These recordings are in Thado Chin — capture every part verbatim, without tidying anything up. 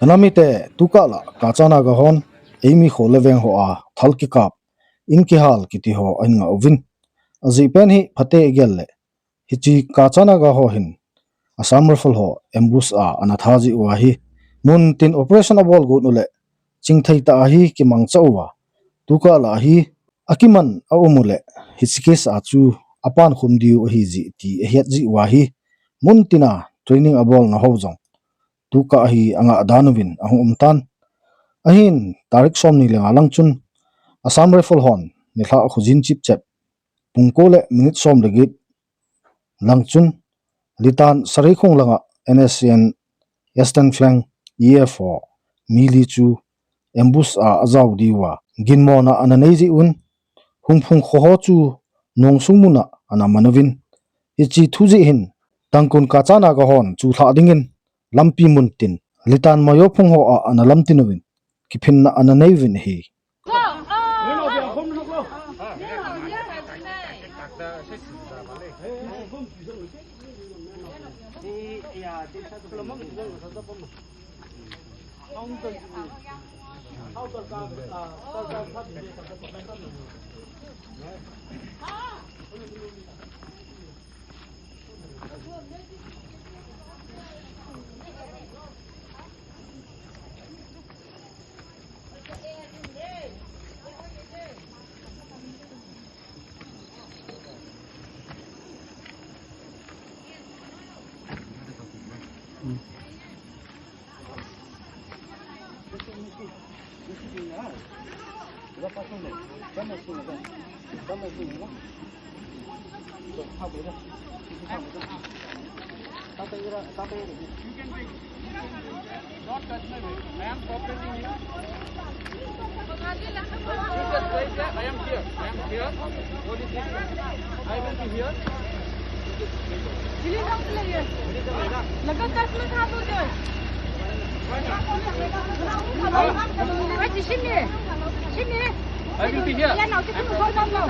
Namite, tukah la Kacha Naga hon eimi kho le veng hoa thal kikap, in kihal kiti ho ahin ngah uvin. Ajeh pen hi phate igel le, hiche Kacha Naga ho hin Assam Rifle ho ambush a ana tha jeh uva hi, muntin operation abol got u le, chingthei tah a hi kimangcha uva, tukah la hi akiman aum u le, hiche case a chu apan khum diu ahi jeh ti ahet jeh uva hi, muntin a training abolna ho jong tukah hi angah dan uvin ahung um tan. Ahin tarik somni le nga lang chun Assam Rifle hon nilhah khojin chipchep pung ko le minute som le get lang chun Litan Sareikhong langa N S C N Eastern Flank E F ho mi li chu ambush a ajao diuva ginmona ana nei jeh un, Hungphung kho ho chu nongsung muna ana man uvin. Hiche thu jeh hin Tangkhul Kacha Naga hon chu lhah dingin lampi muntin Litan Mayo phung hoa ana lamtin uvin, kiphinna ana nei uvin ahi. Not touch my baby. I am cooperating you. You just wait there. I am here. I am here. What is this? I will be here. Please don't play here. लगा, चश्मा था तो जो। Wait, Shimi. Shimi. I will be here. Yeah, no, no, no, no.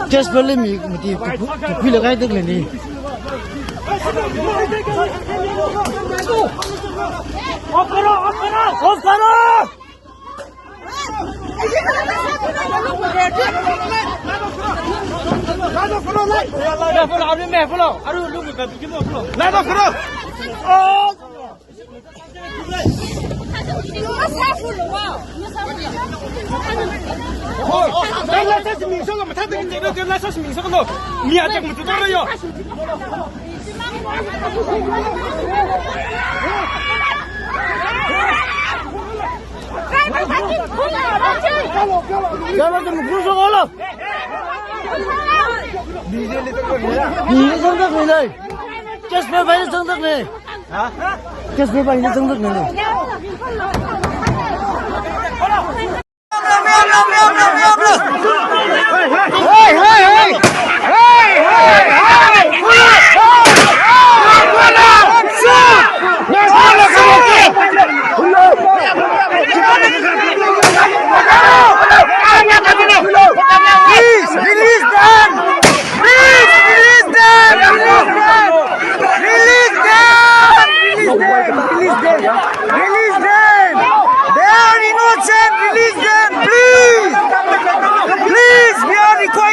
Kes pele mi mati, tu pui le kai tek le ni. Off karo, off karo, off karo. Kes pe bai chang tak ne. Ha? Kes pe bai chang tak ne. Please, release them! Please, release them! Release them! Release them! Release them! Release them! Release them! They are innocent! Release them! Please! Please! We are requesting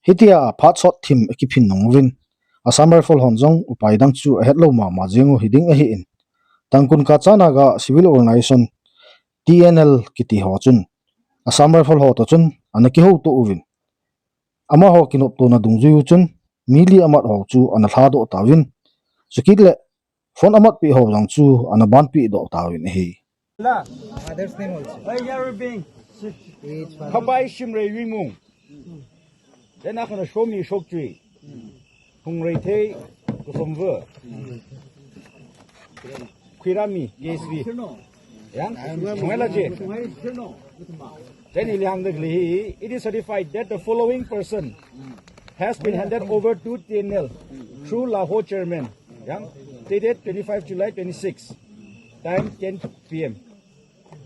Hitia phat sot thim akiphin nung uvin, Assam Rifle hon jong upai dang chu ahet lou mama jeng u hiding ahin, Tangkhul Kacha Naga Civil Organization, T N L kiti ho chun Assam Rifle ho toh chun ana kihouto uvin, amaho kinoptona dungjui u chun mi li amat ho chu ana lhadoh tauvin, chukit le phone amatpi ho jong chu ana banpi doh tauvin ahi. Father's name also. Khabai Shimrei Wimung. Then akana Shomi Shokchui. Hungreithei Kusomvu. Khuirami Gesri. Yang, Hungela Je. Then Ilihang Degli, it is certified that the following person has been handed over to T N L through Laho chairman. Yang, dated twenty-five July twenty-six, time ten P M.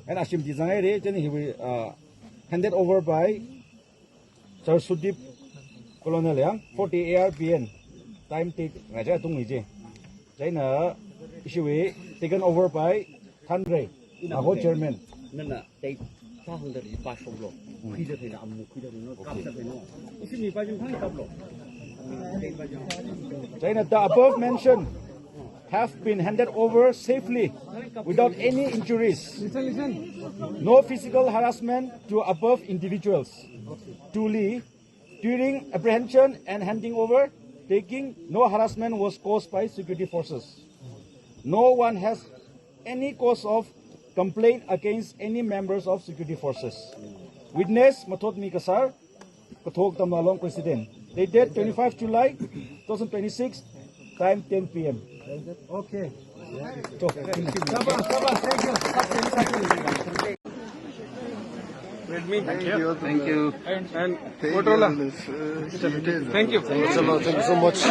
And Ashim Tizang Ere, then he will uh, handed over by Sir Sudip Colonel Yang, forty A R P N. Time take, ngaja tung ije. China issue taken over by Thanre, Laho chairman. Nana, they found the passion block. Khuida theina, amu khuida theina, kapsa theina. Isi mi pa jin thang kap lo. China, the above mentioned have been handed over safely without any injuries. No physical harassment to above individuals. Duly, during apprehension and handing over, taking, no harassment was caused by security forces. No one has any cause of complaint against any members of security forces. Witness, Mathot Mi Kasar, Kathok Tamlalong President. Dated twenty-five July two thousand twenty-six, time ten P M. Okay. So, thank you. Sabas, sabas, thank you. Let me. Thank you. Thank you. And thank you. Thank you. Thank you so much.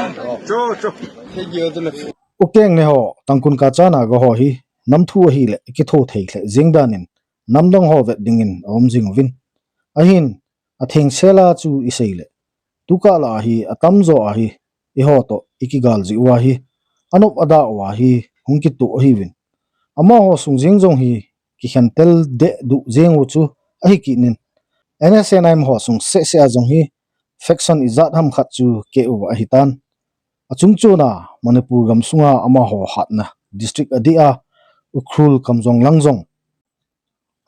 Cho, cho. Thank you. Ukeng ne ho, Tangkhul Kacha Naga ho hi, namthu ahile, kitho thei le, jing danin, namdang ho vet dingin, aum jing uvin. Ahin, atheng sela chu isei le. Tukah la hi, atamjo ahi, eiho toh, ikigal ji uva hi, anop ada uva hi, hung kitu ahiuvin. Amaho sung jing jong hi, kikhentel deh duh jeng u chu, ahi kit nin. N S C N I M ho sung seh seh a jong hi, faction ijat ham khat chu, keh uva ahitan. Achung chuna, Manipur gam sunga amaho hatna, district adeh a, Ukhrul Kamjong lang jong.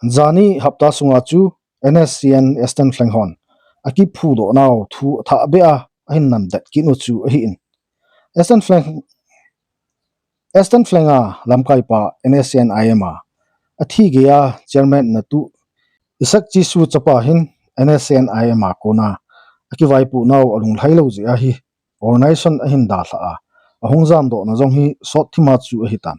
Jani hapta sunga chu N S C N Eastern Flank hon akiphudoh nau thu athah beh a ahin namdet kit u chu ahin. Eastern Flank, Eastern Flank a lamkaipa N S C N I M a athi geiya chairman natu Isak Chisu chapa hin N S C N I M a kona akivaipoh nau alunglhai lou jeh ahi. Organization ahin dalha a, ahung jamdohna jong hi sot thima chu ahitan.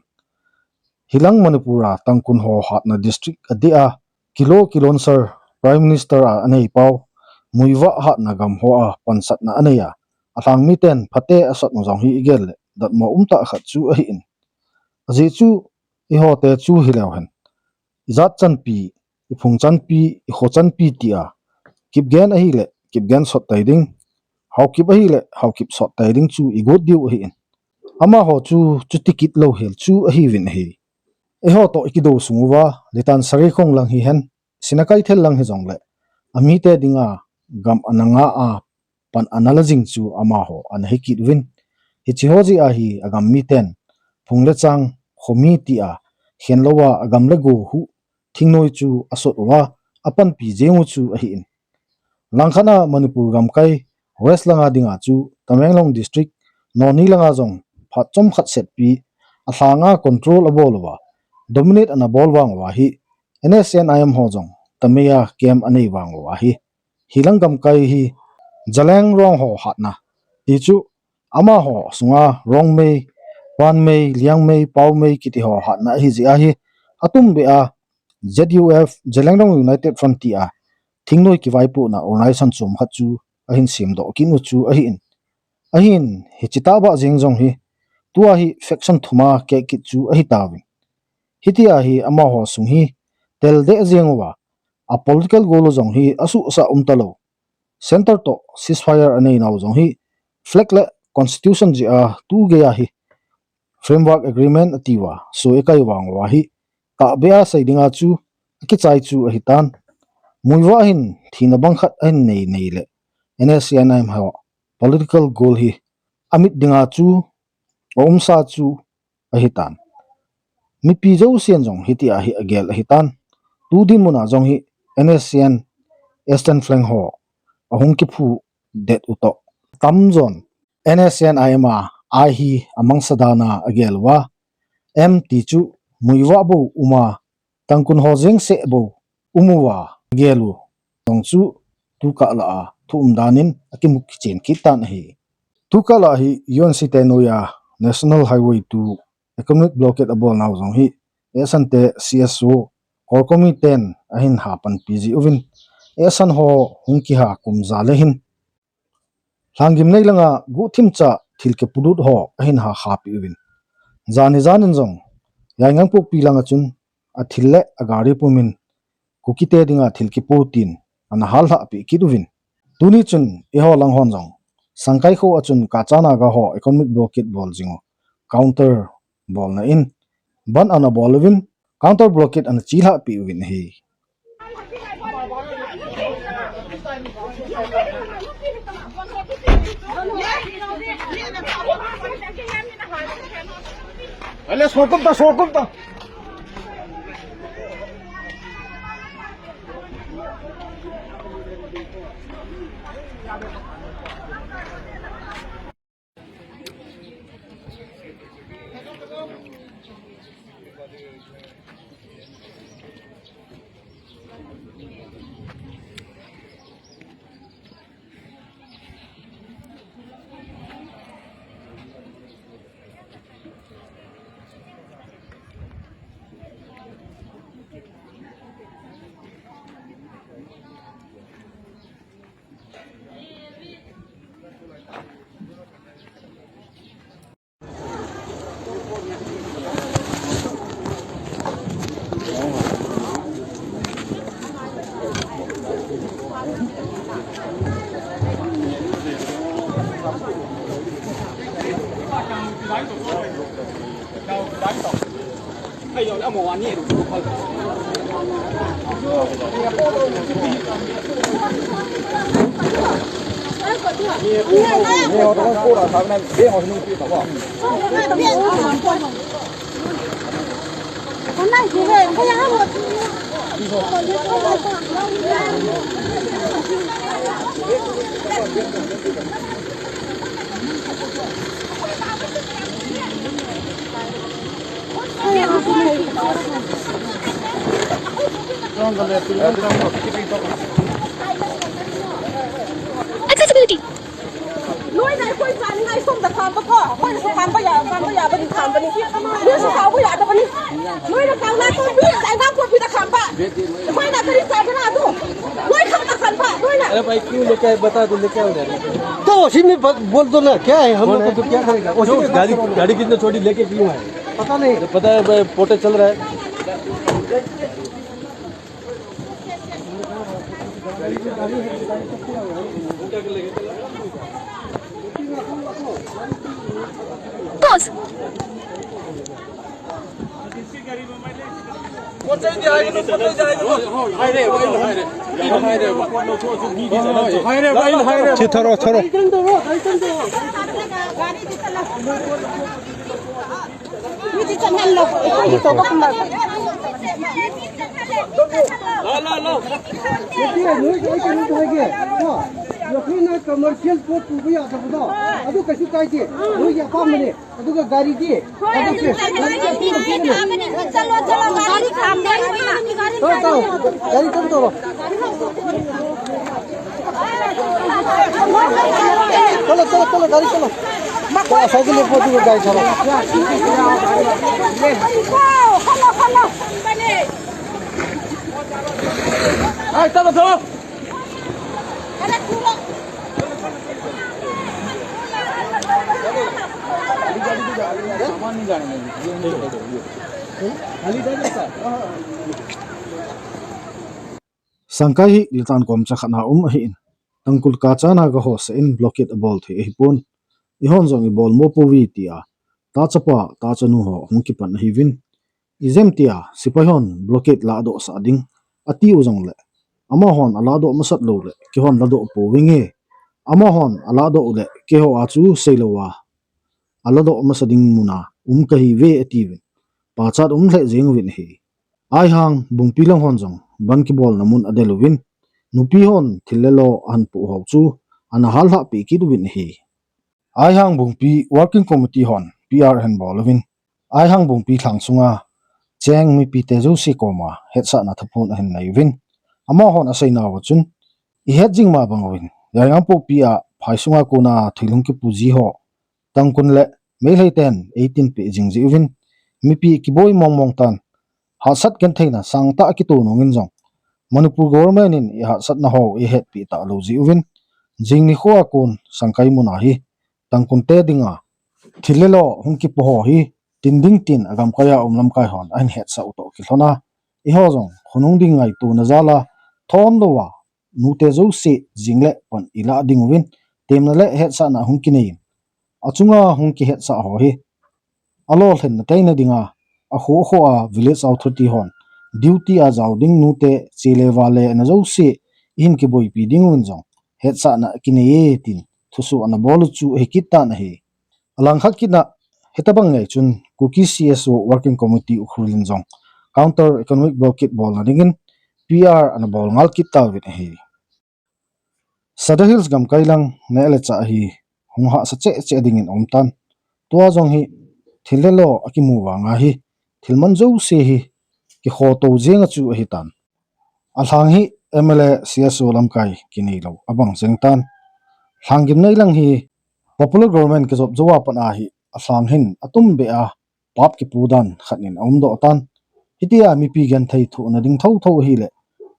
Hilang Manipur a Tangkhul ho hatna district adeh a, kilo kilon sir, Prime Minister a anei pau, muivah hatna gam ho a pansatna anei a, alhang miten phate asot u jong hi igel le, datmo umtah khat chu ahin. Ajeh chu, eiho te chu hileu hen. Ijat chanpi, iphung chanpi, ikho chanpi tia. Kipgen ahile, kipgen sot tai ding. Haokip ahile, haokip sot tai ding chu igot diu ahin. Amaho chu, chuti kit louhel chu ahiuvin ahi. Eiho toh ikido sung uva, Litan Sarikhong lang hihen, Sinakeithel lang hijongle. Amite dinga, gam ana nga a, pan ana la jing chu amaho ana hi kit uvin. Hiche ho jeh a hi agam miten, phung le chang, khomi tia, khen louva agam le go hu, thingnoi chu asot uva, apanpi jeng u chu ahin. Langkhat a Manipur gamkai, West langa dinga chu, Tamenglong District, Noni langa jong, phat chomkhat setpi, alhanga control abol uva, dominate ana bol vang uva hi, N S C N I M ho jong, Tamei a camp anei vang uva hi. Hilang gamkai hi Zeliangrong ho hatna. Ti chu amaho sunga Rongmei, Panmei, Liangmei, Paomei kiti ho hatna ahi jeh ahi. Atumbeh a Z U F, Zeliangrong United Front tia thingnoi kivaipohna organization chom khat chu ahin semdoh kit u chu ahin. Ahin, hiche tahbeh jeng jong hi tua hi faction thum a keh kit chu ahi tauvin. Hitia hi amaho sung hi tel deh jeng uva, a political goal u jong hi asuhsah um talou. Centre toh ceasefire anei nau jong hi flag le constitution jeh a tu gei a hi framework agreement atiuva, soi akai vang uva hi tahbeh a sei dinga chu akichai chu ahitan. Muivah hin thina bang khat ahin nei nei le N S C N I M ho political goal hi amit dinga chu aumsa chu ahitan. Mipi jousen jong hitia hi agel ahitan. Tu dinmun a jong hi N S C N Eastern Flank ho ahung kiphu det u toh, tamjon N S C N I M a ai hi amangsa dan a agel uva, M ti chu Muivah bou um a, Tangkhul ho jeng seh bou um uva agel u jong chu tukah lah a thu um dan in akimu kichen kit tan ahi. Tukah lah hi U N C te noiya National Highway two economic blockade abol nau jong hi Esan te C S O Core Committee ten ahin ha panpi ji uvin, Esan ho hung kiha kum ja le hin Lhanggimnei langa guhthim cha thil kipulut ho ahin ha khapi uvin. Jan hi jan in jong Yaingangpokpi langa chun athil le agari pumin Kukite dinga thil kipu tin ana hal lhahpi kit uvin. Tuni chun eiho lang hon jong Sangkai kho a chun Kacha Naga ho economic blockade bol jing u counter bolna in bandh ana bol uvin, counter blockade ana chi lhahpi uvin ahi. Ale, sokum ta, sokum ta. Accessibility. ꯅꯣꯏꯅ ꯑꯩꯈꯣꯏ ꯆꯥꯅꯤꯡꯉꯥꯏ ꯁꯣꯝꯗ ꯈꯥꯝꯕꯀꯣ, ꯑꯩꯈꯣꯏꯅꯁꯨ ꯈꯥꯝꯕ ꯌꯥ-, ꯈꯥꯝꯕ ꯌꯥꯕꯗꯤ ꯈꯥꯝꯕꯅꯤ꯫ ꯅꯣꯏꯁꯨ ꯁꯥꯎꯕ ꯌꯥꯗꯕꯅꯤ꯫ ꯅꯣꯏꯅ ꯀꯪꯂꯥ ꯇꯣꯝꯕꯤ, ꯂꯩꯉꯥꯛꯄꯣꯛꯄꯤꯗ ꯈꯥꯝꯕ꯫ ꯑꯩꯈꯣꯏꯅ ꯀꯔꯤ ꯆꯥꯒꯦꯔꯥ ꯑꯗꯨ? ꯅꯣꯏ ꯈꯛꯇ ꯈꯟꯕ, ꯅꯣꯏꯅ꯫ अरे भाई, क्यों लेके आए, बता दो, लेके आओ इधर। तो उसी में ब-, बोल दो ना, क्या है, हम लोग को तो क्या करेगा? उसी में गाड़ी, गाड़ी कितने छोटी लेके क्यों आए? पता नहीं। पता है, पोटे चल रहा है। Pause. Tharo, tharo. ꯅꯠꯇꯦ, ꯅꯣꯏꯒꯤ ꯑꯩ ꯀꯩꯅꯣꯝꯇ ꯍꯥꯏꯒꯦ꯫ ꯀꯣ? ꯑꯩꯈꯣꯏꯅ commercial ꯄꯣꯠ ꯄꯨꯕ ꯌꯥꯗꯕꯗꯣ, ꯑꯗꯨ ꯀꯩꯁꯨ ꯀꯥꯏꯗꯦ꯫ ꯅꯣꯏꯒꯤ ꯑꯄꯥꯝꯕꯅꯦ꯫ ꯑꯗꯨꯒ ꯒꯥꯔꯤꯗꯤ? ꯊꯥꯗꯣꯛꯀꯦ꯫ ꯆꯠꯂꯣ, ꯆꯠꯂꯣ, ꯒꯥꯔꯤ ꯈꯥꯝꯗꯦ꯫ ꯇꯧꯔꯣ, ꯇꯧꯔꯣ꯫ ꯒꯥꯔꯤ ꯀꯝ ꯇꯧꯔꯣ꯫ ꯆꯠꯂꯣ, ꯆꯠꯂꯣ, ꯆꯠꯂꯣ, ꯒꯥꯔꯤ ꯆꯠꯂꯣ꯫ ꯉꯁꯥꯏꯒꯤ ꯂꯦꯞꯄꯣ, ꯑꯗꯨꯒ ꯒꯥꯔꯤ ꯊꯥꯔꯣ꯫ ꯍꯥꯏ, ꯆꯠꯂꯣ, ꯆꯠꯂꯣ꯫ Sangkai hi Litan kom chakhat na um ahin, Tangkhul Kacha Naga ho seh in blockade abol thei ahipon, ihon jong ibol mo pouve tia, tachapa, tachanu ho hung kipan ahiuvin. Ijemtia, sepai hon blockade ladoh sah ding, atiu jongle, amahon aladoh masat loule, keihon ladoh pouvinge. Amahon aladoh le, keiho a chu seilouva, aladoh masa ding muna um kahiuve atiuvin, pachat um lheh jeng uvin ahi. Aihang Bungpi lang hon jong bandh kibolna mun adel uvin, nupi hon thil le lo ahin poh ho chu ana hallhah peh kit uvin ahi. Aihang Bungpi Working Committee hon P R ahin bol uvin, Aihang Bungpi lhang sunga cheng mipite jouse koma hetsahna thuphon ahin nei uvin, amahon aseinauva chun, ihet jing ma bang uvin, Yaingangpokpi a phai sunga kona thil hung kipu ji ho, Tangkhul le Meitei ten eitinpeh jing ji uvin, mipi kiboi mongmong tan, hahsat gentheina sangtah kito nungin jong, Manipur government in ihahsatna ho eihetpeh talou ji uvin, jing nikho a kon Sangkai muna hi, Tangkhul te dinga thil le lo hung kipoh ho hi tin ding tin agamkai a um lamkai hon ahin hetsah u toh kilhon a, eiho jong khonung ding ngaitona jal a thon louva, nute jouse jing le pan ilah ding uvin, temna le hetsahna hung kinei in, achunga hung kihetsah ho hi alolhinna teina dinga, akho kho a village authority hon duty a jao ding nute che le vale ana jouse ihin kiboipi ding uvin jong hetsahna kinei e tin thusoh ana bol u chu ahi kit tan ahi. Alangkhat kit na, hitobang ngei chun Kuki C S O Working Committee Ukhrul in jong counter economic blockade bolna dingin P R ana bol ngal kit tauvin ahi. Sadar Hills gamkai lang neh le chah hi hung hahsa cheh cheh dingin aum tan. Tua jong hi thil le lo akimu vanga hi thil man jouse hi kikhoto jenga chu ahi tan. Alhang hi M L A C S O lamkai kinei lou abang jeng tan. Lhang gimnei lang hi popular government kijop jou a pat a hi alhang hin atumbeh a pap kipu dan khat in aumdoh tan. Hitia mipi genthei thohna ding thotho ahile,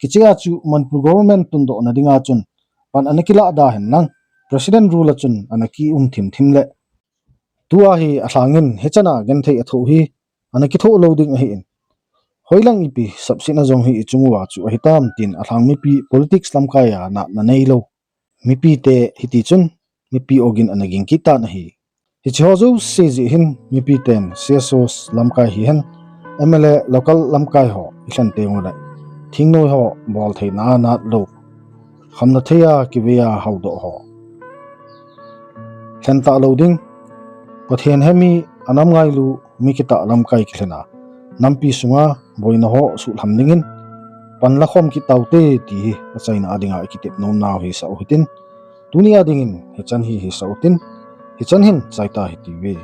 kicheh a chu Manipur government tundohna dinga chun pan ana kilah da hen lang, President rule a chun ana kium thim thim le, tua hi alhang in hichan a genthei athoh hi ana kithoh lou ding ahin, hoilang ipi sapsetna jong hi ichung uva chu ahitam tin alhang mipi politics lamkai a natna neilou mipite hiti chun mipi ogin ana ging kit tan ahi. Hiche ho jouse jeh hin mipiten C S O lamkai hihen, M L A local lamkai ho ilhen tengule, thingnoi ho boltheina a nat lou, khamna thei a kivei a haodoh ho lhen talou ding, Pathen hemi anam ngailu mi kitah lamkai kilhen a, nampi sunga boina ho suhlham dingin pan lakhom kit taute ti hi achaina a dinga ikitep nomnau hisah u hitin, tuni a dingin hichan hi hisah utin, hichan hin chaita hitiuve.